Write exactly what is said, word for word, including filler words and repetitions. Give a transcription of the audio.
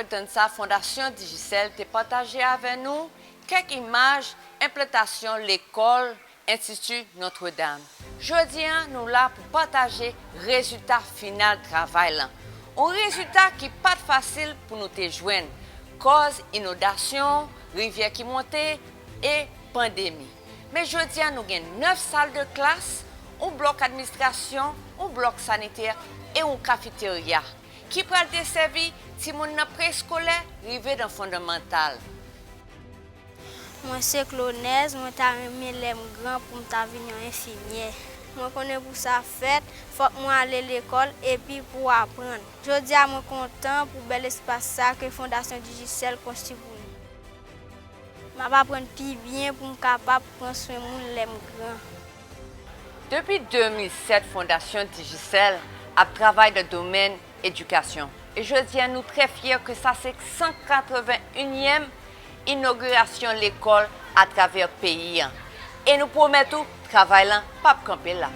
Tan sa, Fondasyon Digicel te pataje avè nou kèk imaj enplantasyon lekòl Enstiti Notre Dame. Jodi a, nou la pou pataje rezilta final travay lan. Yon rezilta ki pa t fasil pou nou te jwenn, kòz inondasyon, rivyè ki monte e pandemi. Men jodi a, nou gen nèf sal de klas, yon blòk administrasyon, yon blòk sanitè e yon kafeterya ki pral desèvi timoun nan preskolè rive nan fondamantal. Mwen se Claunez, mwen ta renmen lè m gran pou m ta vin yon enfimyè. Mwen konnen pou sa fèt, fòk mwen ale lekòl epi pou aprann. Jodi a mwen kontan pou bèl espas sa ke Fondasyon Digicel konstwi pou nou. M ap aprann pi byen pou m kapab pran swen moun lè m gran. Depi de mil sèt, Fondasyon Digicel ap travay nan domèn edikasyon. E jodi a, nou trè fyè ke sa se san katreven inyèm inogirasyon lekòl atravè peyi an. E nou pwomèt ou, travay lan p ap kanpe la.